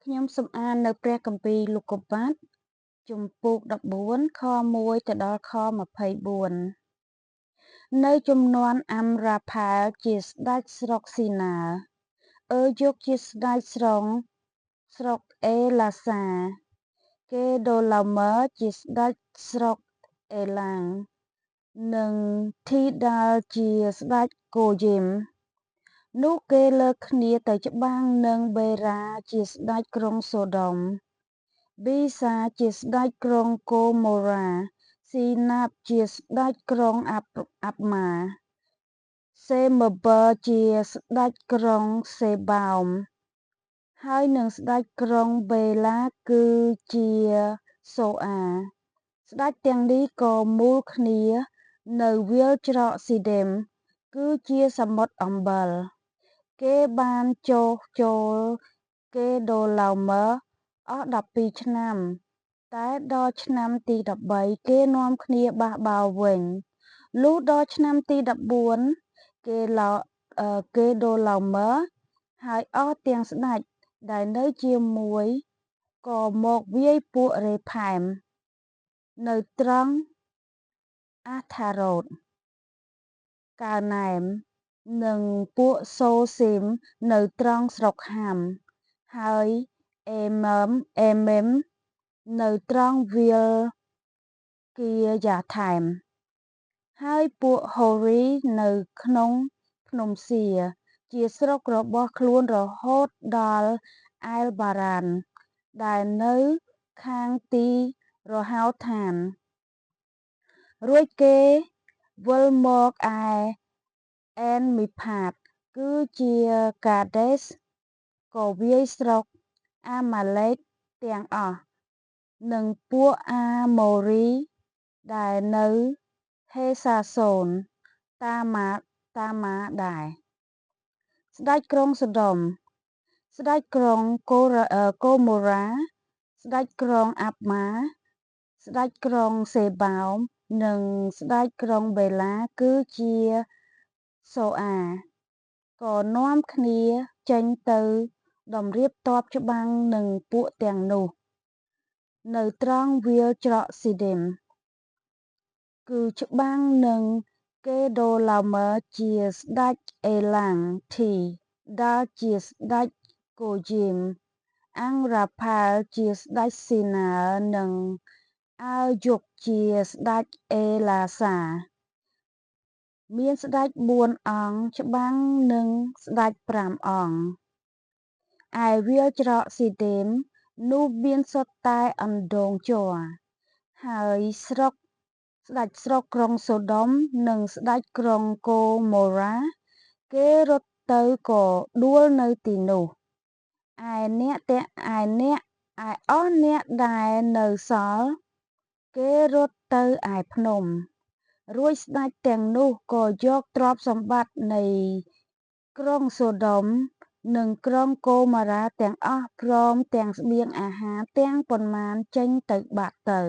ខ្ញុំសូមអាននៅព្រះគម្ពីរលោកុបាទជំពូក14ខ1ទៅដល់ខ24នៅជំនាន់អាំរ៉ាផែលជាស្ដេចស្រុកស៊ីណាអើយកជាស្ដេចស្រុងស្រុកអេឡាសាកេដូឡូមើជាស្ដេចស្រុកអេឡាំងនិងធីដាលជាស្ដេចកូយីមនោះគេលើកគ្នាទៅច្បាំងនឹងបេរ៉ាជាស្ដេចក្រុងសូដុំប៊ីសាជាស្ដេចក្រុងកូម៉ូរ៉ាស៊ីណាបជាស្ដេចក្រុងអាប់ម៉ាសេម៉ឺបើជាស្ដេចក្រុងសេបោមហើយនឹងស្ដេចក្រុងបេឡាគឺជាសូអាស្ដេចទាំងនេះក៏មូលគ្នានៅវាលច្រកស៊ីដេមគឺជាសមុទ្រអំបិលគេបានចុះចូលកេដូឡោមើអស់12ឆ្នាំតែដល់ឆ្នាំទី13គេនាំគ្នាបះបោរវិញលុះដល់ឆ្នាំទី14គេឡោកេដូឡោមើហើយអស់ទាំងស្ដេចដែលនៅជាមួយក៏មកវាយពួករេផែមនៅត្រង់អាថារ៉ូតកាណែមនិងពួកសូស៊ីមនៅត្រង់ស្រុកហាំហើយអេមអេមេមនៅត្រង់វាលគីយ៉ាថែមហើយពួកហូរីនៅក្នុងភ្នំសៀជាស្រុករបស់ខ្លួនរហូតដល់អែលបារ៉ានដែលនៅខាងទីរហោឋានរួចគេវិលមកឯអែនមីផាតគឺជាកាដេសក៏វាយស្រុកអាម៉ាឡេកទាំងអស់និងពួកអាម៉ូរីដែលនៅហេសាសូនតាម៉ាតាម៉ាដែរស្ដេចក្រុងសូដុំស្ដេចក្រុងកូម៉ូរ៉ាស្ដេចក្រុងអាប់ម៉ាស្ដេចក្រុងសេបោមនិងស្ដេចក្រុងបេឡាគឺជាសូអាក៏នាំគ្នាចេញទៅតម្រៀបទ័ពច្បាំងនឹងពួកទាំងនោះនៅត្រង់វាលច្រកស៊ីឌីមគឺច្បាំងនឹងកេដូឡោមើជាស្ដេចអេឡាំងធីដាល់ជាស្ដេចកូយីមអាំងរ៉ាផែលជាស្ដេចស៊ីណានិងអើយុកជាស្ដេចអេឡាសាមានស្ដេច4អង្គច្បាំងនឹងស្ដេច5អង្គឯវាលច្រកស៊ីឌីមនោះមានសុទ្ធតែអណ្ដូងជ័រហើយស្រុកស្ដេចស្រុកក្រុងសូដុំនិងស្ដេចក្រុងកូម៉ូរ៉ាគេរត់ទៅក៏ដួលនៅទីនោះឯអ្នកទាំងឯអ្នកឯអស់អ្នកដែលនៅសល់គេរត់ទៅឯភ្នំរួចស្ដេចទាំងនោះក៏យកទ្រព្យសម្បត្តិនៃក្រុងសូដុំនិងក្រុងកូម៉ារ៉ាទាំងអស់ព្រមទាំងស្បៀងអាហារទាំងប៉ុន្មានចេញទៅបាត់ទៅ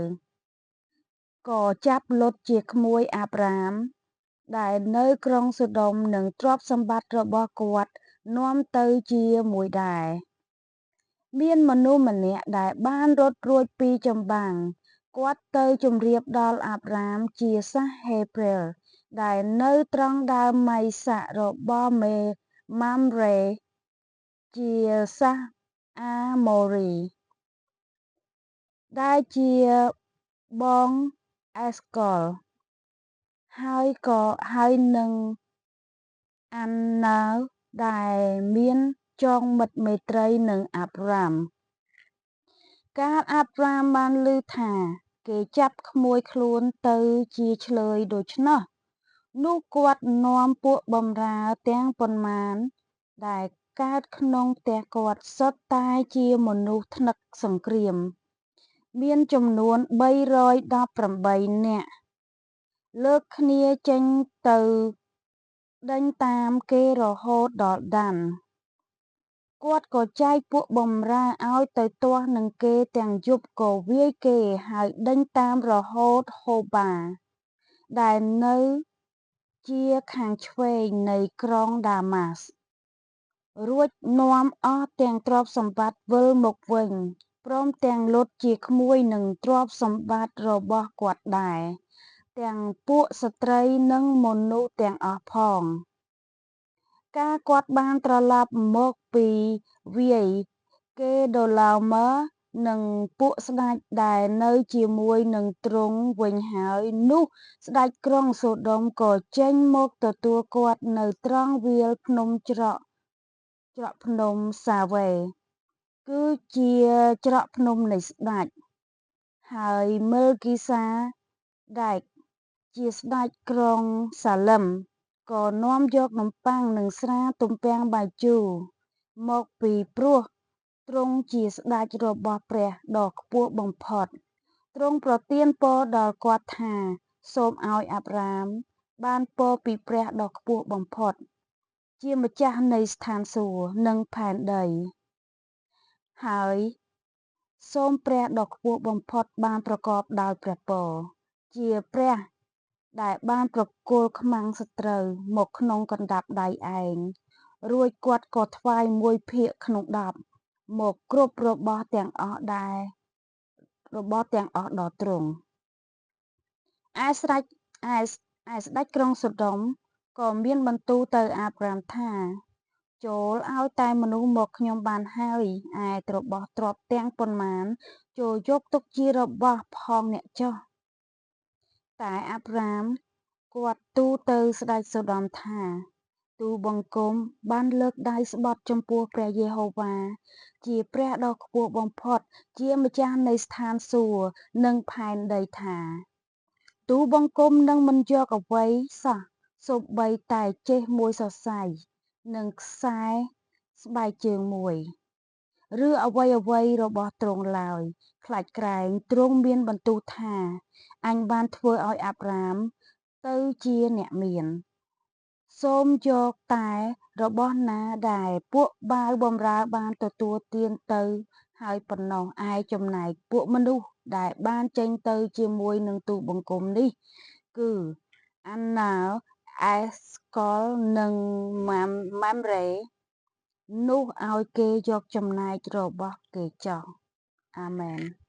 ក៏ចាប់លុតជាក្មួយអាប់រ៉ាមដែលនៅក្រុងសូដុំនិងទ្រព្យសម្បត្តិរបស់គាត់នាំទៅជាមួយដែរមានមនុស្សម្នាក់ដែលបានរត់រួចពីចម្បាំងគាត់ទៅជម្រាបដល់អាប់រ៉ាមជាសាសហេប្រែលដែលនៅត្រង់ដើមម៉ៃសាក់របស់មេម៉ាំរ៉េជាសាសអាម៉ូរីដែលជាបងអេសកលហើយក៏ហើយនឹងអានណាវដែលមានចងមិត្តមេត្រីនឹងអាប់រ៉ាមកាលអាប់រ៉ាមបានឮថាគេចាប់ក្មួយខ្លួនទៅជាឈ្លើយដូច្នោះនោះគាត់នាំពួកបម្រើទាំងប៉ុន្មានដែលកើតក្នុងផ្ទះគាត់សុទ្ធតែជាមនុស្សថ្នឹកសង្គ្រាមមានចំនួន318នាក់លើកគ្នាចេញទៅដេញតាមគេរហូតដល់ដានគាត់ក៏ចែកពួកបម្រើឲ្យទៅទាស់នឹងគេទាំងយប់ក៏វាយគេហើយដេញតាមរហូតហូបាដែលនៅជាខាងឆ្វេងនៃក្រុងដាម៉ាស់ រួចនាំអស់ទាំងទ្រព្យសម្បត្តិវិលមកវិញ ព្រមទាំងលុតជាក្មួយនិងទ្រព្យសម្បត្តិរបស់គាត់ដែរ ទាំងពួកស្ត្រីនិងមនុស្សទាំងអស់ផង កាលគាត់បានត្រឡប់មកពីវាយ កេដូឡោមើ និងពួកស្ដេចដែលនៅជាមួយនឹងទ្រង់វិញហើយ នោះស្ដេចក្រុងសូដុំក៏ចេញមកទទួលគាត់នៅត្រង់វាលភ្នំច្រកភ្នំសាវេ គឺជាច្រកភ្នំនៃស្ដេច ហើយមិលគីសាដែកជាស្ដេចក្រុងសាលឹម ក៏នាំយកនំប៉័ងនិងស្រាទំពាំងបាយជូរមកពីព្រោះទ្រង់ជាស្ដេចរបស់ព្រះដ៏ខ្ពស់បំផុត ទ្រង់ប្រទានពរដល់គាត់ថា សូមឲ្យអាប់រ៉ាមបានពរពីព្រះដ៏ខ្ពស់បំផុត ជាម្ចាស់នៃស្ថានសួគ៌និងផែនដី ហើយសូមព្រះដ៏ខ្ពស់បំផុតបានប្រកបដោយព្រះពរ ជាព្រះដែលបានប្រគល់ខ្មាំងសត្រូវមកក្នុងកណ្ដាប់ដៃឯង រួចគាត់ក៏ថ្វាយមួយភាគក្នុង10មកគ្រប់របស់ទាំងអស់ដែររបស់ទាំងអស់ដល់ទ្រង់ឯស្ដេចឯឯស្ដេចក្រុងសូដុំក៏មានបន្ទូលទៅអាប់រ៉ាមថា ចូលឲ្យតែមនុស្សមកខ្ញុំបានហើយ ឯរបស់ទ្រព្យទាំងប៉ុន្មាន ចូលយកទុកជារបស់ផងអ្នកចុះ តែអាប់រ៉ាមគាត់ទូលទៅស្ដេចសូដុំថា ទូលបង្គំបានលើកដៃស្បថចំពោះព្រះយេហូវ៉ា ជាព្រះដ៏ខ្ពស់បំផុត ជាម្ចាស់នៃស្ថានសួគ៌និងផែនដីថា ទូលបង្គំនឹងមិនយកអ្វីសោះសូម្បីតែចេសមួយសរសៃនិងខ្សែស្បែកជើងមួយ ឬអ្វីអ្វីរបស់ទ្រង់ឡើយ ខ្លាចក្រែងទ្រង់មានបន្ទូលថា អញបានធ្វើឲ្យអាប់រ៉ាមទៅជាអ្នកមាន សូមយកតែរបស់ណាដែលពួកបាវបម្រើបានទទួលទានទៅហើយប៉ុណ្ណោះ ឯចំណែកពួកមនុស្សដែលបានចេញទៅជាមួយនឹងទូលបង្គំនេះ គឺអានណា អេស្កុល និងម៉ាំរ៉េ នោះឲ្យគេយកចំណែករបស់គេចុះ។ អាមែន។